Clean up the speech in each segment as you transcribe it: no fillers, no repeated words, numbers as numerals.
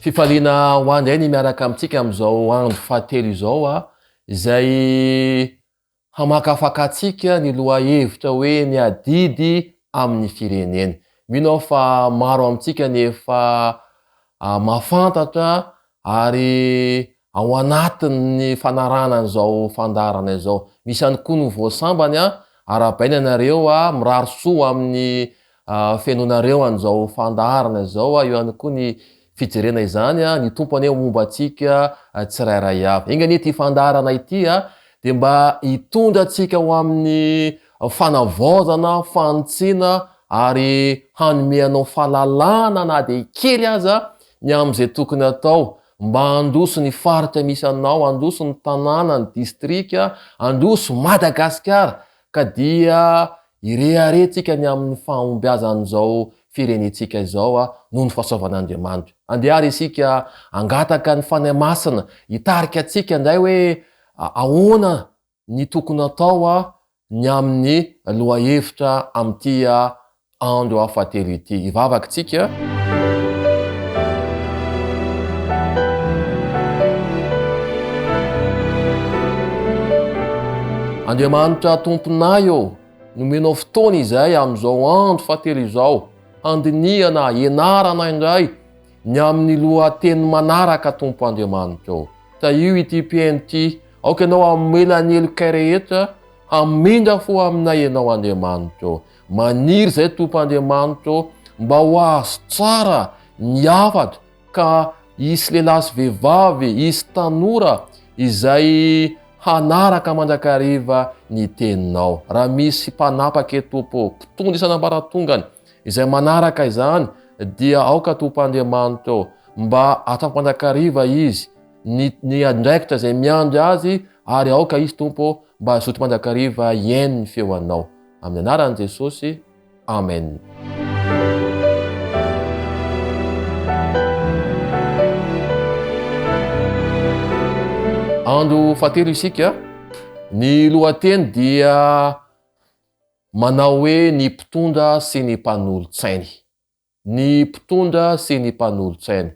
Fifaliana ho ahy indray ny miaraka amintsika amin'izao andro fahatelo izao izay hamakafakantsika ny lohahevitra hoe ny adidy amin'ny firenena. Mino aho fa maro amintsika ny efa mahafantatra ary ao anatin'ny fanarahana an'izao fandaharana izao. Misy ihany koa ny vao sambany, arahabaina ianareo, mirary soa amin'ny fenonareo an'izao fandaharana izao, eo ihany koa ny fijerena izany, ny Tompo anie homba antsika tsirairay avy. Enga anie ity fandaharana ity dia mba hitondra antsika ho amin'ny fanavaozana, fanitsiana ary hanome anao fahalalana na dia kely aza ny amin'izay tokony hatao mba handroso ny faritra misy anao, handroso ny tanàna, ny distrika, handroso Madagasikara ka dia ireharehantsika ny amin'ny fahombiazan'izao firenentsika izao noho ny fahasoavan'Andriamanitra. Andeha ary isika hangataka ny Fanahy Masina hitarika antsika indray hoe ahoana ny tokony hatao ny amin'ny lohahevitra amin'ity andro fahatelo ity. Hivavaka isika. Andriamanitra Tomponay ô, nomenao fotoana izahay amin'izao andro fahatelo izao handinihana, hianarana indray ny amin'ny lohateny manaraka Tompo Andriamanitra ô. Tahio ity mpihaino ity, aoka Ianao hamela ny helokay rehetra, hamindra fo aminay Ianao Andriamanitra ô. Maniry izay Tompo Andriamanitra ô, mba ho azo tsara ny hafatra ka hisy lehilahy sy vehivavy, hisy tanora izay hanaraka mandrakariva ny teninao. Raha misy mpanapaka eto Tompo ô, mpitondra isan'ambaratongany izay manaraka izany dia aoka Tompo Andriamanitra ô, mba hahatsapa mandrakariva izy ny ny andraikitra izay miandry azy ary aoka izy Tompo ô, mba hazoto mandrakariva hihaino ny feo anao. Amin'ny anaran'i Jesosy, Amen. Andro fahatelo isika, ny lohateny dia manao hoe ny mpitondra sy ny mpanolotsainy. Ny mpitondra sy ny mpanolotsainy.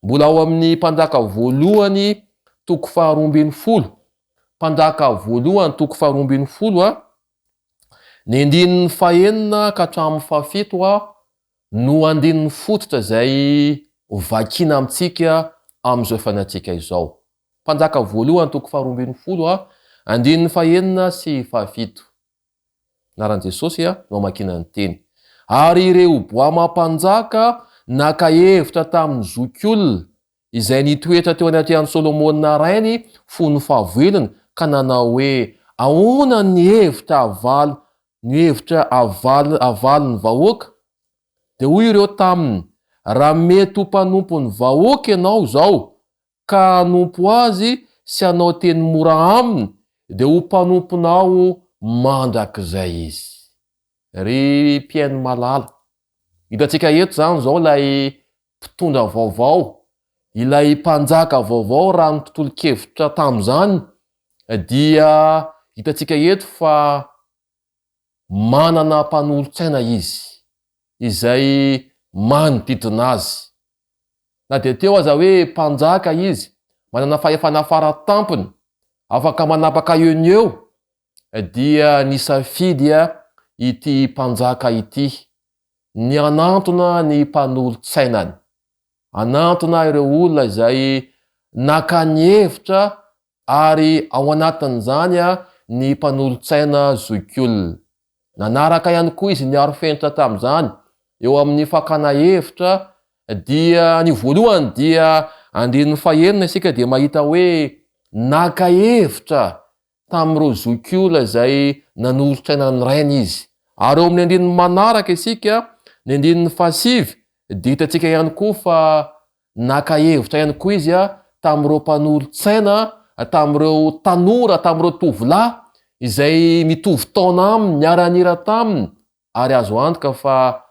Mbola ao amin'ny Mpanjaka voalohany toko faharoa ambinifolo. Mpanjaka voalohany toko faharoa ambinifolo a. Ny andininy fahenina ka hatramin'ny fahafito no andininy fototra izay hovakiana amintsika amin'izao fiainantsika izao. Mpanjaka voalohany toko faharoa ambinifolo, andininy fahenina sy fahafito. Anaran'i Jesosy no amakiana ny teny. Ary i Rehoboama mpanjaka naka hevitra tamin'ny zokiolona izay nitoetra teo anatrehan'i Solomona rainy fony fahavelony, ka nanao hoe, Ahoana ny hevitra havaly ny hevitra havaly havalin'ny vahoaka? Dia hoy ireo taminy, Raha mety ho mpanompon'ny vahoaka ianao izao, ka hanompo azy sy hanao teny mora aminy, dia ho mpanomponao mandrakizay izy. Ry mpihaino malala, hitantsika eto izany izao ilay mpitondra vaovao, ilay mpanjaka vaovao raha ny tontolon-kevitra tamin'izany dia hitantsika eto fa manana mpanolotsaina izy izay manodidina azy. Na dia teo aza hoe mpanjaka izy, manana fahefana fara tampony, afaka manapaka eo no eo, dia nisafidy ity mpanjaka ity ny hanantona ny mpanolotsainany, hanantona ireo olona izay nakany hevitra ary ao anatin'izany ny mpanolotsaina zokiolona. Nanaraka ihany koa izy niaro fenitra tamin'izany eo amin'ny fakana hevitra dia ny voalohany dia andininy fahenina isika dia mahita hoe naka hevitra tamin'ireo zokiolona izay nanolotsaina ny rainy izy. Ary eo amin'ny andininy manaraka isika, ny andininy fahasivy, dia hitantsika ihany koa fa naka hevitra ihany koa izy tamin'ireo mpanolotsaina, tamin'ireo tanora, tamin'ireo tovolahy izay mitovy taona aminy, niara-nihira taminy, ary azo antoka fa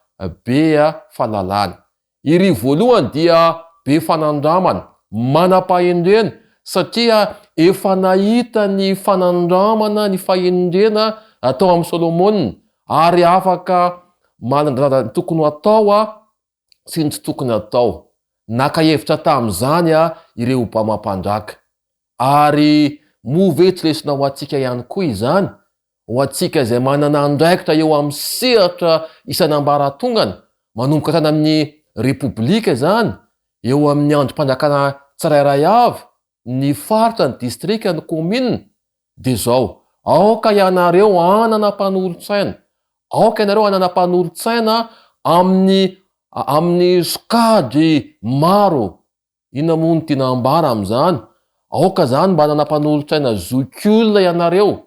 be fahalalana. Iry voalohany dia be fanandramana, manam-pahendrena, satria efa nahita ny fanandramana ny fahendrena tao amin'i Solomona, ary afaka manandrandrana ny tokony ho atao sy ny tsy tokony hatao. Naka hevitra tamin'izany i Rehoboama Mpanjaka. Ary moa ve tsy lesona ho antsika ihany koa izany? Ho antsika izay manana andraikitra eo amin'ny sehatra isan'ambaratongany, manomboka hatrany amin'ny Repoblika izany, eo amin'ny andrim-panjakana tsirairay avy, ny faritra, ny distrika, ny kaominina, dia izao, aoka ianareo hanana mpanolotsaina, aoka ianareo hanana mpanolotsaina amin'ny amin'ny sokajy maro. Inona moa no tiana hambara amin'izany? Aoka izany mba hanana mpanolotsaina zokiolona ianareo,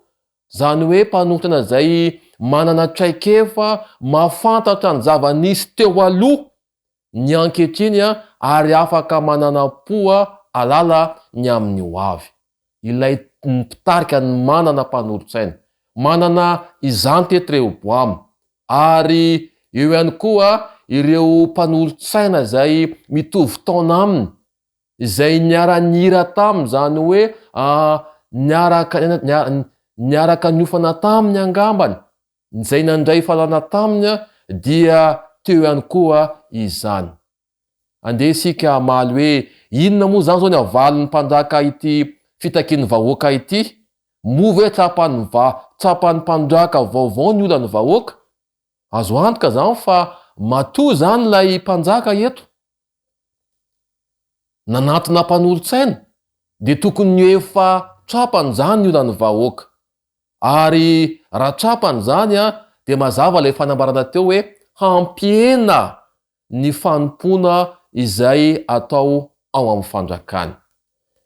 izany hoe mpanolotsaina izay manana traikefa, mahafantatra ny zava-nisy teo aloha, ny ankehitriny ary afaka manana-po alala ny amin'ny ho avy. Ilay mpitarika ny manana mpanolotsaina. Manana izany teto Rehoboama. Ary eo ihany koa ireo mpanolotsaina izay mitovy taona aminy, izay niara-nihira taminy, izany hoe niaraka niaraka niofana taminy angambany. Izay nandray fahalana taminy dia teo ihany koa izany. Andeha isika hamaly hoe inona moa izany izao ny havalin'ny mpanjaka ity fitakian'ny vahoaka ity? Moa ve tsapan'ny va tsapan'ny mpanjaka vaovao ny olan'ny vahoaka? Azo antoka izany fa matoa izany ilay mpanjaka eto nanatona mpanolotsaina dia tokony efa tsapany izany ny olan'ny vahoaka. Ary raha trapany izany dia mazava ilay fanambarana teo hoe hampihena ny fanompoana izay atao ao amin'ny fanjakany.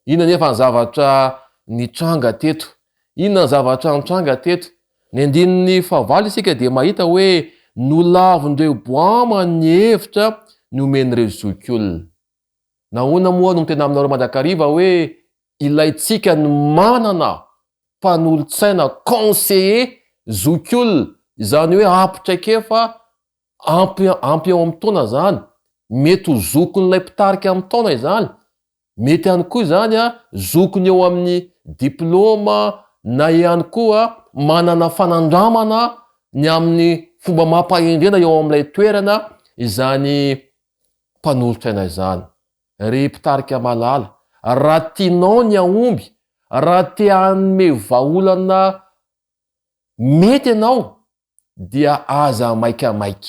Inona anefa ny zavatra nitranga teto? Inona ny zavatra nitranga teto? Ny andininy fahavalo isika dia mahita hoe nolavin-dRehoboama ny hevitra nomen'ireo zokiolona. Nahoana moa no miteny aminareo mandrakariva hoe ilaintsika ny manana mpanolotsaina, conseiller, zokiolona, izany hoe ampy traikefa, ampy ampy eo amin'ny taona izany, mety ho zokin'ilay mpitarika amin'ny taona izany, mety ihany koa izany zokiny eo amin'ny diplaoma na ihany koa manana fanandramana ny amin'ny fomba mampahendrena eo amin'ilay toerana izany mpanolotsaina izany. Ry mpitarika malala, raha tianao ny hahomby, raha te hanome vahaolana mety ianao, dia aza maikamaika.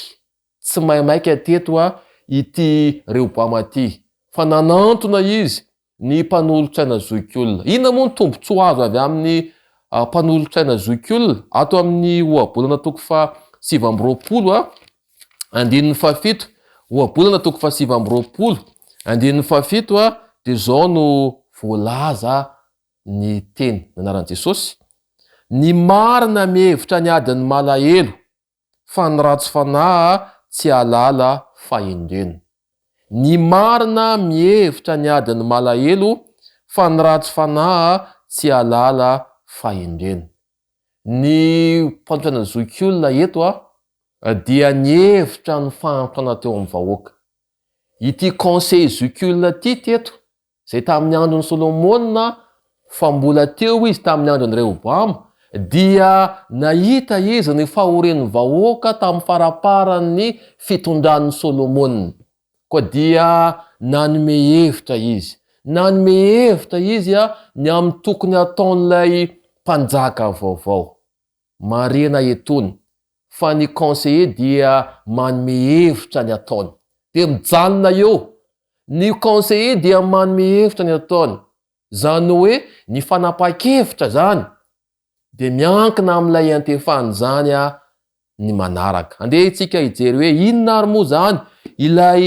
Tsy maimaika teto ity Rehoboama ity, fa nanantona izy ny mpanolotsaina zokiolona. Inona moa ny tombontsoa azo avy amin'ny mpanolotsaina zokiolona? Ato amin'ny Ohabolana toko faha 29, andininy fahafito, Ohabolana toko faha 29, andininy fahafito dia izao no voalaza ny teny, ny anaran'i Jesosy, Ny marina mihevitra ny adin'ny malahelo, fa ny ratsy fanahy tsy hahalala fahendrena. Ny marina mihevitra ny adin'ny malahelo, fa ny ratsy fanahy tsy hahalala fahendrena. Ny mpanotrana zokiolona eto dia nihevitra ny fahantrana teo amin'ny vahoaka. Ity conseil zokiolona ity teto izay tamin'ny andron'i Solomona fa mbola teo izy tamin'ny andron'i Rehoboama, dia nahita izy ny fahorian'ny vahoaka tamin'ny faramparan'ny fitondran'i Solomona. Koa dia nanome hevitra izy. Nanome hevitra izy ny amin'ny tokony hataon'ilay mpanjaka vaovao. Marihina etoana fa ny conseiller dia manome hevitra ny ataony. Dia mijanona eo. Ny conseiller dia manome hevitra ny ataony. Izany hoe ny fanapahan-kevitra izany dia miankina amin'ilay iantefany izany ny manaraka. Andeha isika hijery hoe inona ary moa izany ilay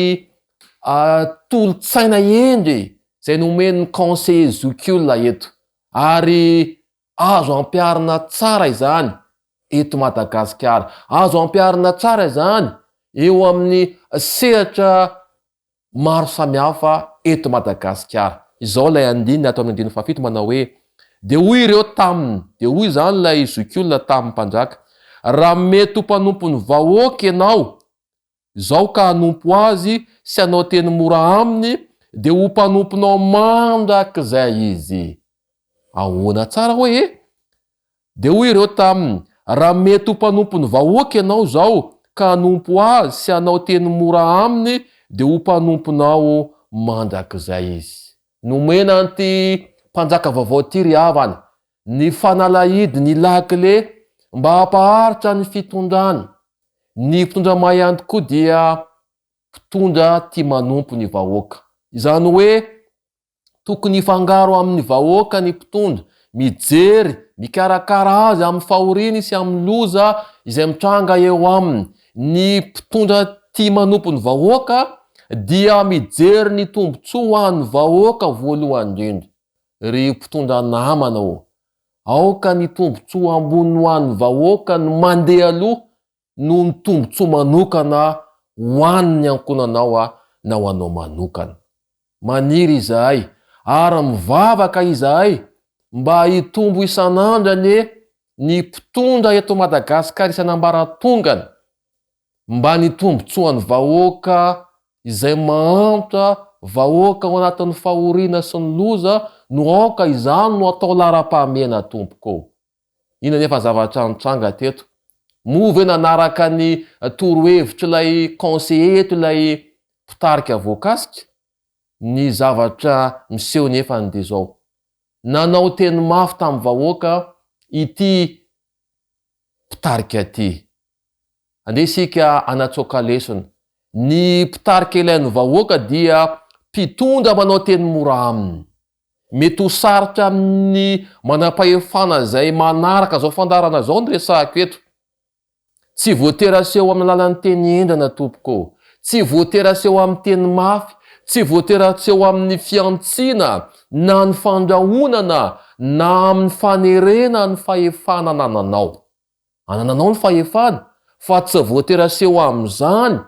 tolo-tsaina hendry izay nomen'ny conseiller zokiolona eto. Ary Azo ampiharina tsara izany eto Madagasikara. Azo ampiharina tsara izany eo amin'ny sehatra maro samihafa eto Madagasikara. Izao ilay andininy ato amin'ny andininy fahafito manao hoe, Dia hoy ireo taminy, dia hoy izany ilay zokiolona tamin'ny mpanjaka, Raha mety ho mpanompon'ny vahoaka ianao, izao ka hanompo azy sy hanao teny mora aminy dia ho mpanomponao mandrakizay izy. Ahoana tsara hoe e? Dia hoy ireo taminy, Raha mety ho mpanompon'ny vahoaka ianao izao ka hanompo azy sy hanao teny mora aminy dia ho mpanomponao. mandrakizay izy. Nomena an'ity mpanjaka vaovao ity ry havana, ny fanalahidy, ny lakile mba hampaharitra ny fitondrany. Ny mpitondra mahay ihany koa dia mpitondra tia manompo ny vahoaka. Izany hoe tokony hifangaro amin'ny vahoaka ny mpitondra, mijery, mikarakara azy amin'ny fahoriany sy amin'ny loza izay mitranga eo aminy. Ny mpitondra tia manompo ny vahoaka dia mijery ny tombontsoa ho an'ny vahoaka voalohany indrindra. Ry mpitondra namana ô, aoka ny tombontsoa ambony ho an'ny vahoaka no mandeha aloha noho ny tombontsoa manokana ho an'ny ankohonanao na ho anao manokana. Maniry izahay ary mivavaka izahay mba hitombo isan'andro anie ny mpitondra eto Madagasikara isan'ambaratongany mba ny tombontsoan'ny vahoaka izay mahantra, vahoaka ao anatin'ny fahoriana sy ny loza no aoka izany no atao laharam-pahamehana tompoko ô. Inona anefa ny zavatra nitranga teto? Moa ve nanaraka ny torohevitr'ilay conseiller eto ilay mpitarika voakasika? Ny zavatra miseho nefa dia izao, nanao teny mafy tamin'ny vahoaka ity mpitarika ity. Andeha isika hanatsoaka lesona. Ny mpitarika ilain'ny vahoaka dia mpitondra manao teny mora aminy. Mety ho sarotra amin'ny manampahefana izay manaraka izao fandaharana izao ny resahako eto. Tsy voatery aseho amin'ny alalan'ny teny henjana tompoko ô. Tsy voatery aseho amin'ny teny mafy, tsy voatery aseho amin'ny fihantsiana na ny fandrahonana na amin'ny fanerena ny fahefana anananao. Anananao ny fahefana, fa tsy voatery aseho amin'izany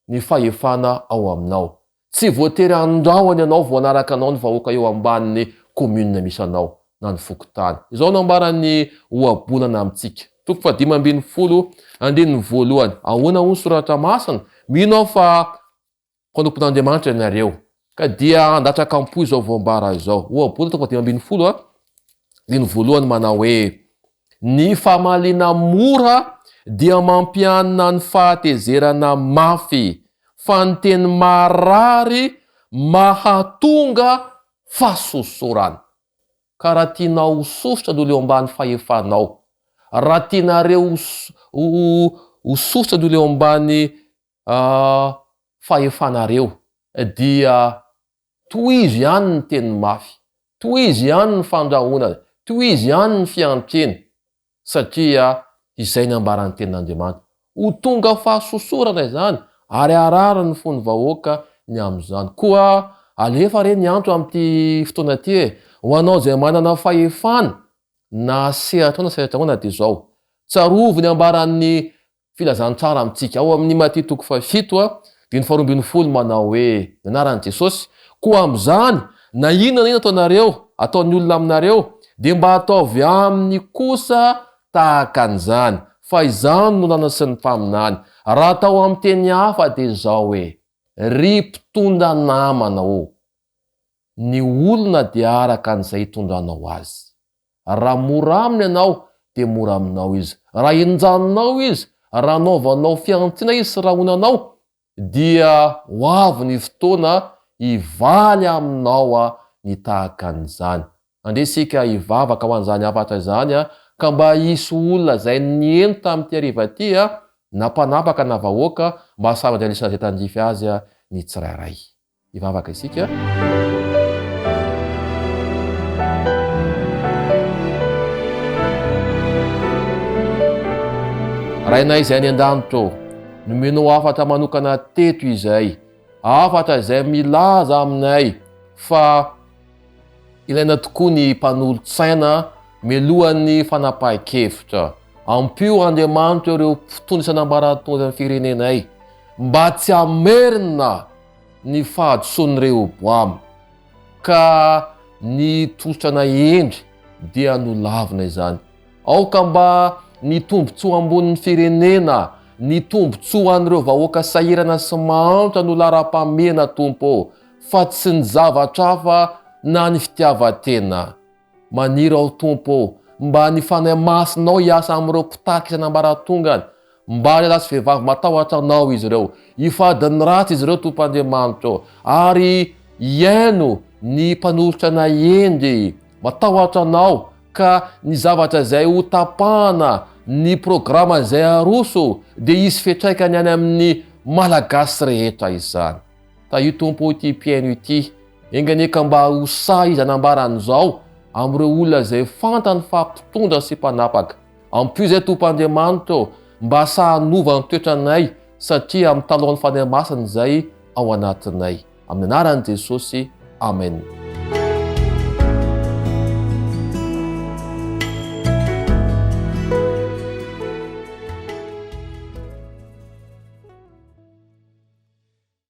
ny fahefana ao aminao. Tsy voatery handrahona ianao vao hanaraka anao ny vahoaka eo ambanin'ny commune misy anao na ny fokontany. Izao no ambaran'ny ohabolana amintsika. Toko fahadimy ambin'ny folo, andininy voalohany. Ahoana hoy ny soratra masina? Mino aho fa Mpanompon'Andriamanitra ianareo, ka dia handatsaka am-po izao voambara izao. Ohabolana toko fahadimy ambin'ny folo, andininy voalohany manao hoe, Ny famaliana mora dia mampianina ny fahatezerana mafy, fa ny teny marary mahatonga fahasosorana. Ka raha tianao ho sosotra ny olona eo ambany fahefanao, raha tianareo ho sosotra ny olona eo ambany fahefanareo dia tohizo ihany ny teny mafy, tohizo ihany ny fandrahonana, tohizo ihany ny fiantrena satria izay ny ambaran'ny tenin'Andriamanitra. Ho tonga fahasosorana izany ary harary ny fon'ny vahoaka ny amin'izany. Koa alefa re ny antso amin'ity fotoana ity e! Ho anao izay manana fahefana na sehatra ahoana sehatra ahoana dia izao, tsarovy ny ambaran'ny Filazantsara amintsika. Ao amin'ny Matio toko fahafito, andininy faharoa ambin'ny folo manao hoe, ny anaran'i Jesosy, Koa amin'izany, na inona na inona ataonareo, ataon'ny olona aminareo, dia mba ataovy aminy kosa tahaka an'izany, fa izany no nanasin'ny mpaminany. Raha atao amin'ny teny hafa dia izao hoe, Ry mpitondra namana ô, ny olona dia araka an'izay itondranao azy. Raha mora aminy ianao, dia mora aminao izy. Raha henjaninao izy, raha anaovanao fihantsiana izy sy rahonanao, dia ho avy ny fotoana hivaly aminao ny tahaka an'izany. Andeha isika hivavaka ho an'izany hafatra izany, ka mba hisy olona izay niheno tamin'ity hariva ity, na mpanapaka na vahoaka, mba samy handray lesona izay tandrify azy ny tsirairay. Hivavaka isika. Rainay izay any an-danitra ô, nomenao hafatra manokana teto izay, hafatra izay milaza aminay fa ilaina tokoa ny mpanolotsaina mialohan'ny fanapahan-kevitra. Ampio Andriamanitra ireo mpitondra isan'ambaratongan'ny firenenay mba tsy hamerina ny fahadisoan'i Rehoboama, ka ny tolotra nahendry dia nolavina izany. Aoka mba ny tombontsoa ambonin'ny firenena, ny tombontsoa an'ireo vahoaka sahirana sy mahantra no laharam-pahamehana, Tompo ô, fa tsy ny zavatra hafa na ny fitiavan-tena. Maniry aho Tompo ô, mba ny Fanahy Masinao hiasa amin'ireo mpitaky isan'ambaratongany, mba lehilahy sy vehivavy matahotra Anao izy ireo, hifady ny ratsy izy ireo Tompo Andriamanitra ô, ary. hihaino ny mpanolotra anay hendry. Matahotra Anao ka ny zavatra izay ho tapahana, ny programa izay aroso dia hisy fiantraikany any amin'ny Malagasy rehetra izany. Tahio Tompo o ity mpihaino ity. Enga anie ka mba ho sahy izy hanambara an'izao amin'ireo olona izay fantany fa mpitondra sy mpanapaka. Ampio izay Tompo Andriamanitra ô, mba sahy hanova ny toetranay satria mitalaho ny Fanahy Masina izay ao anatinay. Amin'ny anaran'i Jesosy, Amen.